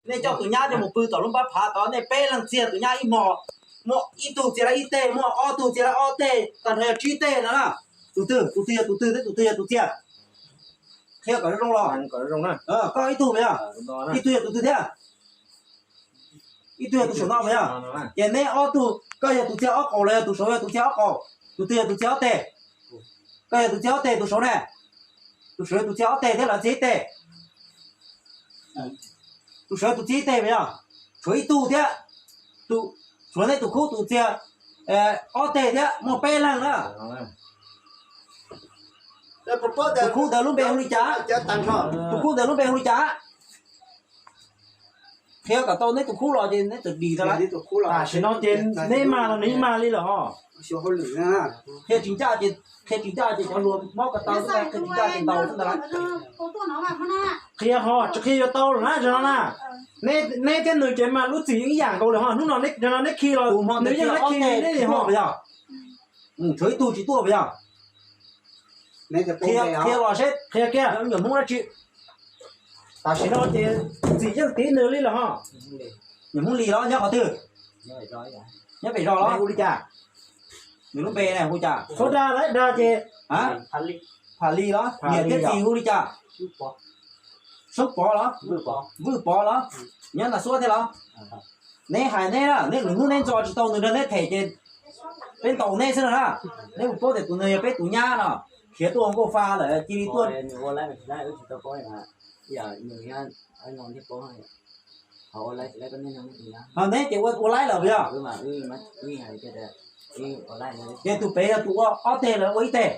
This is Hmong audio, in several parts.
Nej coj tus nyab coj mus pw tom lub npab phav tod, nej peb leeg txiag tus nyab ib hmos, muaj ib tug txiag lawm ib teg, muaj ob tug txiag lawm ob teg, tag nrho yog tsib teg no na. Tus twg, tus twg yog tus twg thiab tus twg yog tus txiag? Qhia kom zoo zoo los. Koj ib tug mas yog, ib tug yog tus twg thiab? Ib tug yog tus saum no mas yog. Ces neb ob tug, koj yog tus txiag ob qaum los yog tus saud yog tus txiag ob qaum? Tus twg yog tus txiag ob teg? Koj yog tus txiag ob teg, tus saud ne? Tus saud yog tus txiag ob teg thiab los txiag ib teg? Tus saud tus txiag ib teg mas yog. Tshuav ib tug thiab, tus, tshuav neb tus khub tus txiag ob teg thiab, muaj peb leeg na. Tus khub ntawd lub npe hu li cas? Tus khub ntawd lub npe hu li cas? Qhia kom tau neb tus khub los ces neb txawm dim tau lawm. Tam sim no ces neb mag los nws yeej mag li lawm ho. Qhia tsis ncaj ces, qhia tsis ncaj ces cov hluas mob ko taw xwb, qhia tsis ncaj ces ntaus xwb ntag lawm. Qhia ho tsis qhia yuav tau lawm na, zaum no na. Neb thiab nws ces mas lub txim yeej ib yam nkaus lawm ho. Hnub no neb, zaum no neb khi los nws yeej neb khi neb li ho. Tshuav ib tug tsis tuaj puas yog? Qhia los seb, qhia kiag nyuam Hmoob dab tsi. Tam sim no ces txim yeej tiv nws li lawm ho. Nyuam Hmoob li los nyob qhov twg? Nyob pem zos los hu li cas? Nws lub npe ne hu cas? Txhob dag lawm, dag ces. Pham Li los? Niam thiab txiv hu li cas? Soob Pov los? Vwj Pov los? Nyob Naj Xuab thiab los? Neb hais neb na, neb lwm hnub neb ntxo tsis tau nws nrog neb them ces peb ntaus neb xwb no na. Neb puas paub tias tus nws yog peb tus nyab no, khiav tuaj ua nkauj fa lawm cia li tuaj. Ho neb ces ua laib lawm puas yog? Ces tus pem yog tus ua ob teg los ua ib teg?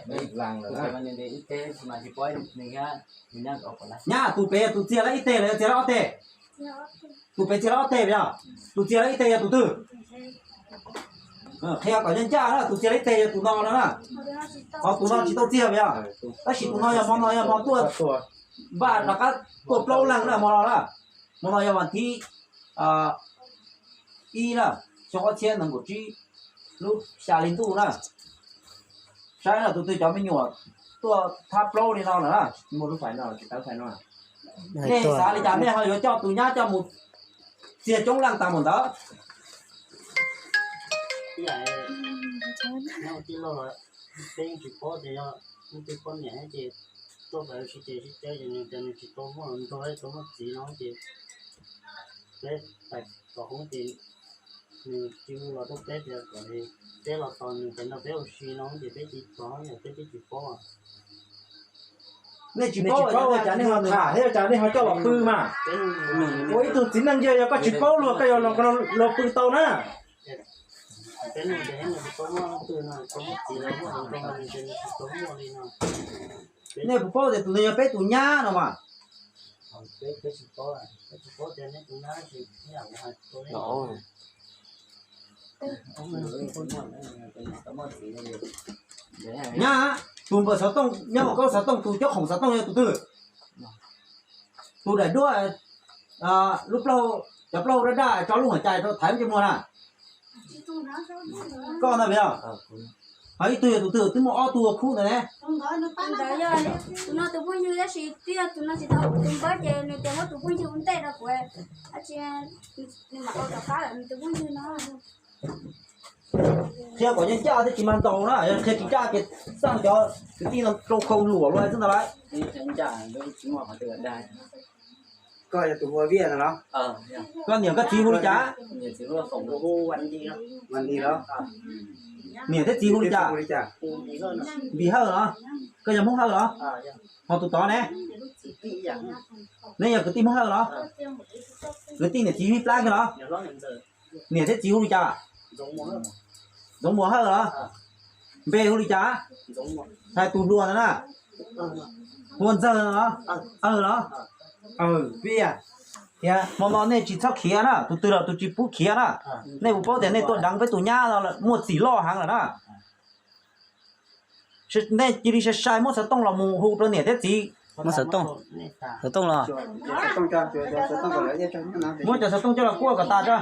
Nyab, tus pem yog tus txiag lawm ib teg los yog txiag lawm ob teg? Tus pem txiag lawm ob teg puas yog? Tus txiag lawm ib teg yog tus twg? Qhia kom ncaj ncaj na, tus txiag lawm ib teg yog tus no no na. Qhov tus no tsis tau txiag puas yog? Tab sis tus no yog hmo no yog hmo tuaj, npaj rov qab tuaj plaub leeg na hmo no na. Hmo no yog vas thib ib na, xyoo ob txhiab nees nkaum tsib, lub xya hli ntuj na. Saib no tus twg cov me nyuam tuaj thab plaub li no lawm na, muaj lub fais no tsis tawv fais no. Nej xav li cas nej ho yuav coj tus nyab coj mus txiag coob leej tag mus ntawd? Peb yeej tsis paub tias yog leej twg poj niam thiab ces tuaj pem sib ceg sib cav ces nws tias nws tsis tau muaj hluas nraug tau muaj txiv no ces peb pais tom hoob ces nws tsis hu los rau peb tias kom peb los tos nws pem nrog peb ua si no ces peb tsis tos yom, peb twb tsis paub. Nej tsis paub ua cas nej ho tham thiab ua cas nej ho coj los pw mas? Ua ib tug txiv neej yog, yog koj tsis paub luag koj yuav los pw tau na. Nej puas paub tias tus ntawd yog peb tus nyab no mas? Nyab, tus npawg xov tooj nyob hauv koj xov tooj, tus cob khoom xov tooj yog tus twg? Tus daim duab, lub plaub, cov plaub hau daj daj tso lub huam cai rau thaiv ntsej muag na. Koj ntag puas yog? Ho ib tug yog tus twg? Twb muaj ob tug khub ntawd ne. Tus ntawd yog, tus no tus phooj ywg tab sis twb yog tus no tsis tau tus npawb ces nws tias muab tus phooj ywg ua ntej rau kuv, tab sis nws mam tau rov qab lawm nws tus phooj ywg no. Qhia kom ncaj ncaj thiab tsis mag ntaus na, yog qhia tsis ncaj ces xaj cov kwv tij no rau khau luam luaj xwb ntag lauj. Koj yog tus hu ua Viaj no los? Koj niam koj txiv hu li cas? Hu Vas Nti los? Niam thiab txiv hu li cas? Npis Hawj los? Koj yog Hmoob Hawj los? Ho tus tod ne? Neb yog kwv tij Hmoob Hawj los? Kwv tij niam txiv ib plab kiag los? Niam thiab txiv hu li cas? Ntxoov Muas Hawj los? Npe hu li cas? Hais tus hluas ntawd na. Hu ua Ntxawg los? Awg los? Awg, Viaj. Thiab hmo no nej tsis txhob khiav na, tus twg los tus tsis pub khiav na. Nej puas paub tias nej tuaj deev peb tus nyab no muaj txim loj heev lawm na. Nej cia li sai sai muab xov tooj los mus hu rau niam thiab txiv. Muab xov tooj, xov tooj los. Muab cov xov tooj coj los kuaj kom tas tso.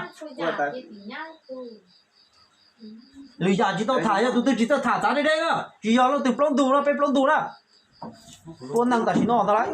Lwm yam tsis tau tham, yog tus twg tsis txawj tham txav deb deb na, tsis yog leej twg plaub ntug na, peb plaub ntug na. Tua neeg tam sim no ntag lauj.